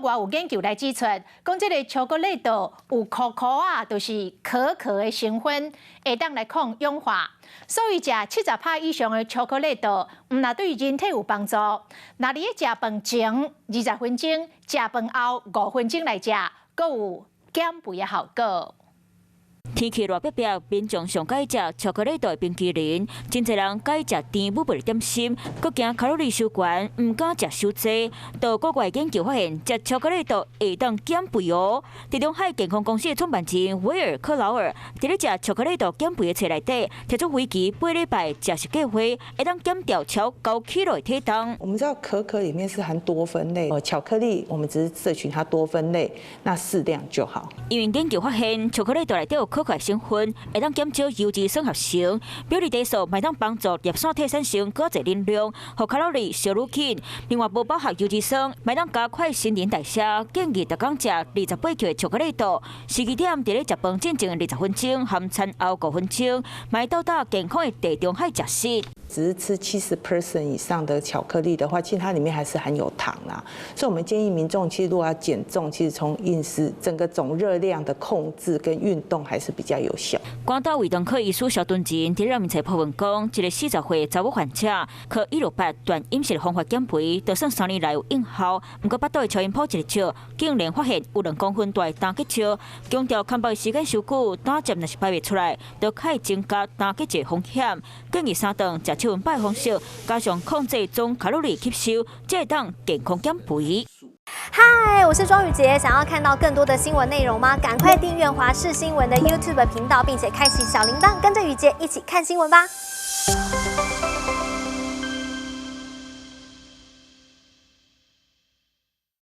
國外有研究來指出，講這个巧克力豆有可可啊，就是可可的成分，會當來抗氧化。所以食70趴以上的巧克力豆，毋但對人體有幫助。若你佇食飯前二十分鐘，食飯後5分鐘來食，閣有減肥的效果。天氣熱煏煏，民眾上佮意食巧克力豆的冰淇淋，真濟人佮意食甜母味的點心，閣驚卡路里傷懸，毋敢食傷濟。到國外研究發現，食巧克力豆會當減肥哦。地中海健康公司的創辦人威爾克勞爾，佇咧食巧克力豆減肥的冊內底，提出為期8禮拜食食計劃，會當減掉超9 kg 的體重。我們知道可可裡面是含多酚類，巧克力我們只是攝取它多酚類，那適量就好。因為研究發現，巧克力豆內底有可可成分，會當減少油脂酸合成，表裡茶素會當幫助葉酸體產生閣濟能量，予卡路里燒愈緊。另外，無飽和油脂酸，會當加快新陳代謝。建議逐工食28克的巧克力豆，時間點佇咧食飯進前二十分鐘，含餐後5分鐘，會到達健康的地中海食食。只是吃70% 以上的巧克力的話，其實它裡面還是含有糖啦。所以，我們建議民眾其實如果要減重，其實從飲食整個總熱量的控制跟運動還是比較有效。關島胃腸科醫師蕭敦仁佇人民冊鋪文講，一个40歲查某患者，靠168斷飲食的方法減肥，就算3年來有應效，毋過腹肚的超音波一照，竟然發現有2公分大的膽結石，強調空腹時間傷久，膽汁若是排袂出來，就較會增加膽結石風險。建議三頓食七分飽的方式，加上控制總卡路里吸收，才會當健康減肥。嗨，我是莊宇傑，想要看到更多的新聞內容嗎？趕快訂閱華視新聞的 YouTube 頻道，並且開啟小鈴鐺，跟着宇傑一起看新聞吧。